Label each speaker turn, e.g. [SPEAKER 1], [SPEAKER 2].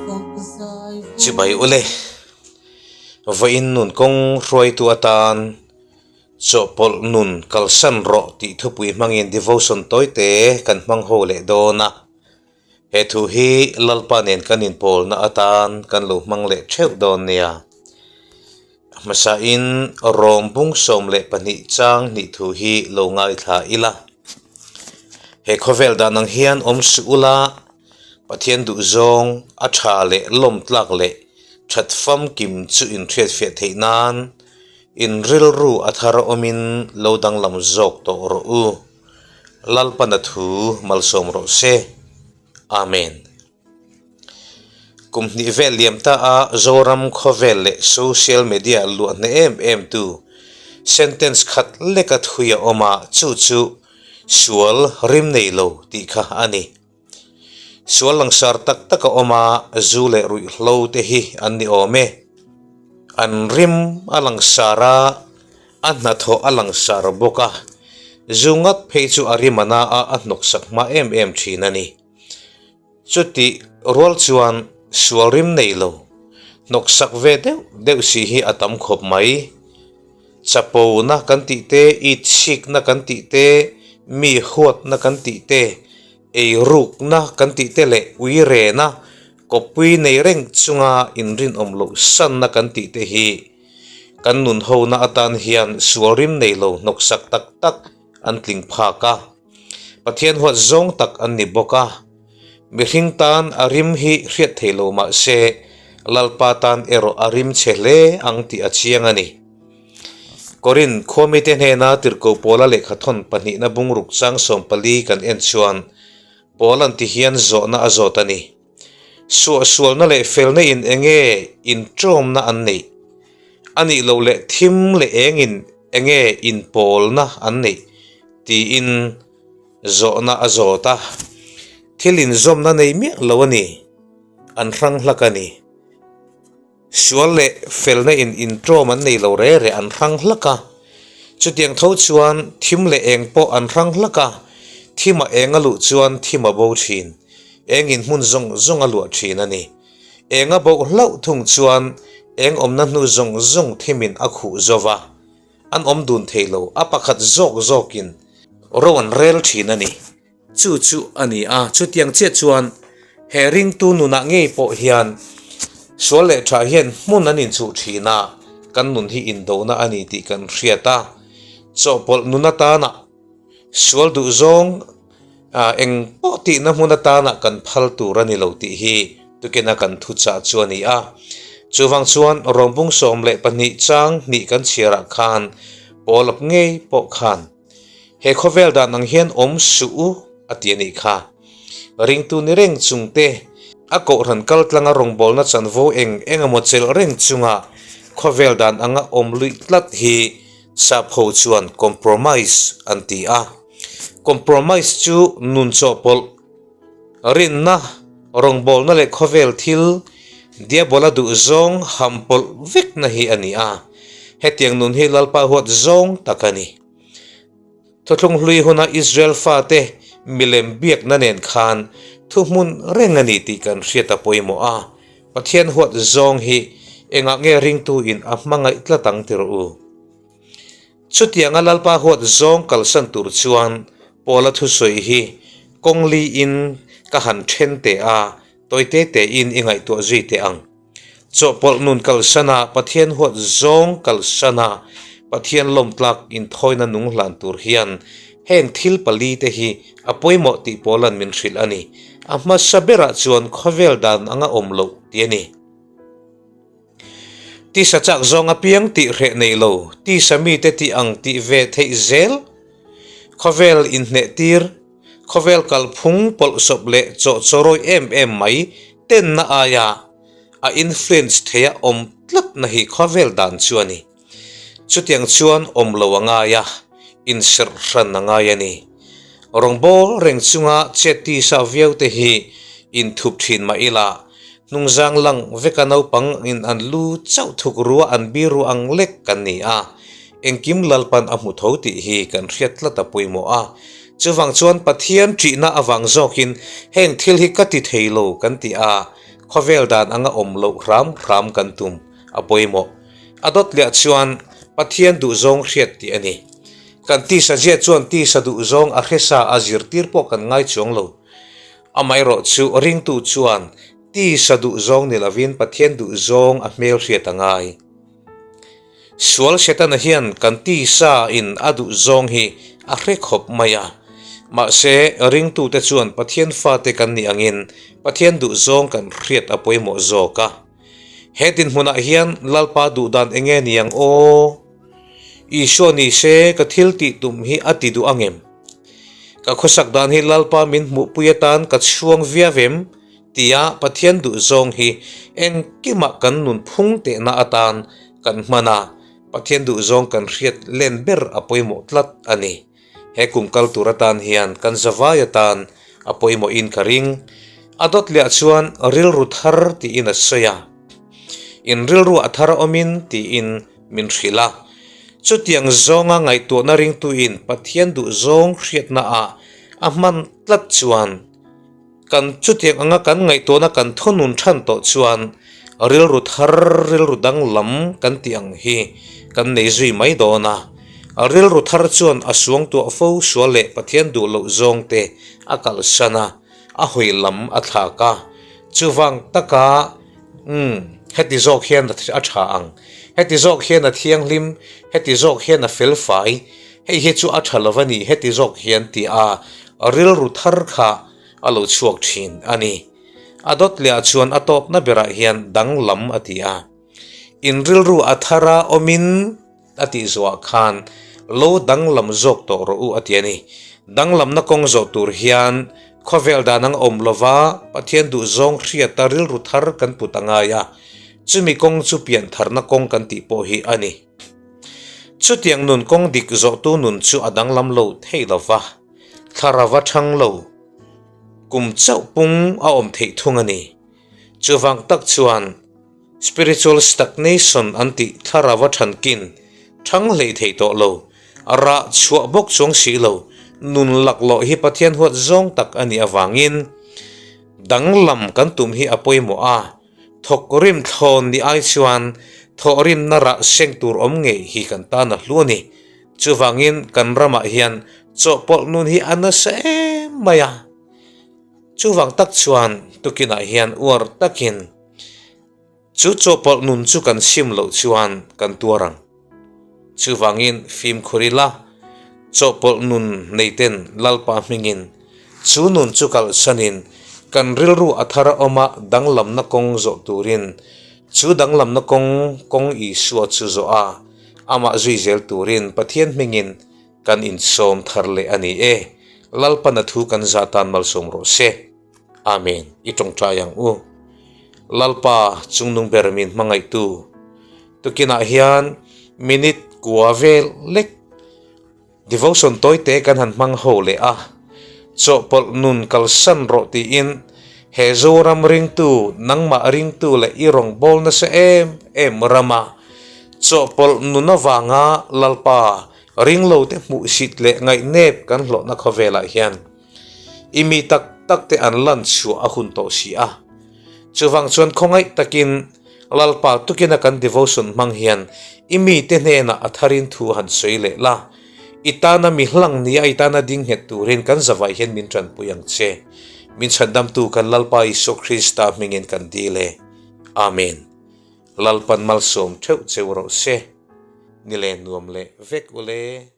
[SPEAKER 1] Chibai ule, vawiin nun kawng hruaitu atan chawhpawlh nun kalsan rawh tih thupui hmangin devotion tawite kan hmang ho leh dawn a. He thu hi Lalpa nen kan inpawlna atan kan lo hmang leh theuh dawn nia. A hmasain Rom bung 12 chang hnih thu hi lo ngaithla ila. He khawvel dan ang hian awm suh ula, Pathian duhzawng a tha leh lawm tlak leh that famkim chu inhriatfiah theih nan in rilru a thar awmin lo danglam zawk tawh rawh u. Lalpana thu malsawm rawh se. Amen. Kum hnih vel liam ta a Zoram khawvel leh social media luah hne em em tu sentence khat leka thui a awm a, chu chu sual rim nei lo tih kha a ni. Sual langsar tak tak a awm a, zu leh ruihhlo te hi an ni awm e. An rim a langsar a, A hnathawh a langsar bawk a, zu ngat phei chu a rim a na a, a hnawksak hma em em thin a ni. Chutih rual chuan sual rim nei lo, hnawksak ve deuh deuh si hi a tam khawp mai. Chapona kan tih te, itsikna kan tih te, mi huatna kan tih te, eirukna kan tih te leh uirena kawppui nei reng chunga inrinawm loh sanna kan tih te hi Kan nun hona atan hian sual rim nei lo hnawksak tak tak an tling phak a, Pathian huat zawng tak an ni bawk a. Mihring tan a rim hi hriat thei lo mah se, Lalpa tan erawh a rim chhe hle ang tih a chiang a ni. Korinth khuamite hnena Tirhkoh Paula lehkhathawn pahnihna bungruk chang 14 kan en chuan Paula'n ti hian zawhna a zawt a ni. Suahsualna leh felna in enge inṭawmna an neih? A nih loh leh thim leh engin enge inpawlna an neih? tiin zawhna a zawt a. Thil inzawmna nei miah lo a ni. An hrang hlak a ni. Sual leh felna in inṭawm an nei lo re re an hrang hlak a. Chutiang tho chuan thim leh eng pawh an hrang hlak a, thima eng a luh chuan thim a bo thin. Eng in hmun zawng zawng a luah thin a ni. Eng a boh hlauh thung chuan eng awmna hnu zawng zawng thimin a khuh zo va, an awm dun thei lo, a pakhat zawk zawkin ro an rel thin a ni. Chu chu a ni a, chutiang chiah chuan he ringtu nunah ngei pawh hian sual leh tha hian hmun an inchuh thin a, kan nun hi indona a ni tih kan hriat a, chawhpawlh nun atana sual duh zawng eng pawh tihna hmun atana kan phal tur a ni lo tih hi tukina kan thuchah chu a ni a. Chuvang chuan rawngbung 12 chang hnih kan chhiarah khan Paul-a ngei pawh khan, He khawvel dan ang hian awm suh u, a ti a nih kha. Ringtu ni reng chung te, a kohhran kal tlanga rawngbawlna chanvo eng eng emaw chelh reng chunga khawvel dan anga awm luih tlat hi Sapho chuan compromise an ti a. Compromise chu nun chawhpawlh, rinna, rawngbawlna leh khawvel thil diabola duhzawng hampawlh vekna hi a ni a. Hetiang nun hi Lalpa huat zawng tak a ni. Thuthlung hlui huna Israel fate milem biakna nen khan thuhmun reng a ni tih kan hriat a pawimawh a, Pathian huat zawng hi engah nge ringtu in a hmangaih tlat ang ti rawh u. Chutianga Lalpa huat zawng kalsan tur chuan Paula thusawi hi kawng li in ka han then teh a, tawi te te in i ngaihtuah zui teh ang. Chawhpawlh nun kalsana Pathian huat zawng kalsana Pathian lawmtlak inthawina nung hlan tur hian heng thil pali te hi a pawimawh tih pawlan min hrilh a ni. A hmasa berah chuan khawvel dan anga awm loh ti a ni. Tisa chak zawng apiang tih hreh nei lo, tisa mite tih ang tih ve theih zel, khawvel inhneh tir, Khawvel kalphung pawlhsawp leh chawhchawrawi em em mai tenna aia a influence theia awm tlatna hi khawvel dan chu a ni. Chutiang chuan awm lo a ngai a, inserh hran a ngai a ni. Rawngbâwl reng chunga chet tisa viau te hi inthup thin mah ila, hnungzang lang veka naupang in an lu chauh thuk rua an biru ang lek kan ni a, engkim Lalpan a hmu tho tih hi kan hriat tlat a pawimawh a. Chuvang chuan Pathian ṭihna avang zawkin heng thil hi ka ti thei lo kan ti a, Khawvel dan anga awm loh hram hram kan tum a pawimawh. A dawt liah chuan Pathian duhzawng hriat tih a ni. Kan tisa zia chuan tisa duhzawng a hresa a zirtir pawh kan ngai chuang lo. Amaherawh chu ringtu chuan tisa duhzawng ni lovin Pathian duhzawng a hmel hriat a ngai. Sual Setana hian kan tisa in a duhzawng hi a hre khawp mai a. Mahse, ringtute chuan Pathian fate kan nih angin Pathian duhzawng kan hriat a pawimawh zawk a. He dinhmunah hian Lalpa duhdan enge niang aw? Isua ni se ka thil tih tum hi a ti duh angem? Ka khawsak dan hi Lalpa min hmuhpui atan ka chhuang viau em? Tia Pathian duhzawng hi engkimah kan nunphung tehna atan kan hman a, Pathian duhzawng kan hriat len ber a pawimawh tlat a ni. He kum kal tur atan hian kan zavai atan a pawimawhin ka ring. A dawt leh ah chuan rilru thar tiin a sawi a. In rilru a thar awmin tiin min hrilh a. Chutiang zawnga ngaihtuahna ringtuin Pathian duhzawng hriatna ah a hman tlat chuan Kan chutiang anga kan ngaihtuahna kan thunun than tawh chuan rilru thar, rilru danglam kan tih ang hi kan nei zui mai dawn a. Rilru thar chuan a suangtuah fo sual leh Pathian duh loh zawng te a kalsan a, a hawi lam a thlak a. Chuvang taka, Umm, heti zawk hian a tha ang, heti zawk hian a thianghlim, heti zawk hian a felfai, Hei hi chu a tha lo a ni heti zawk hian tih a rilru thar kha a lo chhuak thin a ni. A dawt leh ah chuan a tawpna berah hian danglam a ti a. In rilru a thara awmin a tih zawhah khan lo danglam zawk tawh rawh u a ti a ni. Danglamna kawng zawh tur hian khawvel dan ang awm lova Pathian duhzawng hriata rilru thar kan put a ngai a, chumi kawng chu piantharna kawng kan tih pawh hi a ni. Chutiang nun kawng dik zawhtu nun chu a danglam lo thei lo va, thlarava thang lo kum chauh pung a awm theih thung a ni. Chuvang tak chuan spiritual stagnation an tih thlarava thankin thang hlei thei tawh lo, rah chhuah bawk chuang si lo nun laklawh hi Pathian huat zawng tak a nih avangin danglam kan tum hi a pawimawh a. Thawk rim thlawn ni ai chuan thawh rimna rah seng tur awm ngei hi kan tan a hlu a ni. Chuvangin kan ramah hian chawhpawlh nun hi a nasa em mai a. Chuvang tak chuan tukinah hian uar takin chu chawhpawlh nun chu kan sim loh chuan kan tuar ang. Chuvangin fimkhur ila, chawhpawlh nun neiten Lalpa hmingin chu nun chu kalhsanin kan rilru a thar a awm a, danglamna kawng zawh turin chu danglamna kawng kawng Isua chu zawh a, amah zui zel turin Pathian hmingin kan insawm thar leh a ni e. Lalpan a thu kan zah tan malsawm rawh se. Amen. I tawngtai ang u. Lalpa chungnung ber min hmangaihtu tukinah hian minute kua vel lek devotion tawite kan han hmang ho leh a, chawhpawlh nun kalsan rawh tiin he Zoram ringtu, nangmah ringtu leh i rawngbâwl nasa em em rama chawhpawlh nun avanga Lalpa ringlote hmuhsit leh ngaihnep kan hlawhna khawvelah hian I mi tak tak te an lan chhuah a hun tawh si a. Chuvang chuan khawngaih takin Lalpa tukina kan devotion hmang hian i mite hnenah a tharin thu han sawi leh la. I tana mi hlang nia i tana ding nghet turin kan zavai hian min tanpui ang che. Min chhandamtu kan Lalpa Isua Krista hmingin kan dil e. Amen. Lalpan malsawm theuh cheu rawh se. Ni le nuam leh vek ule.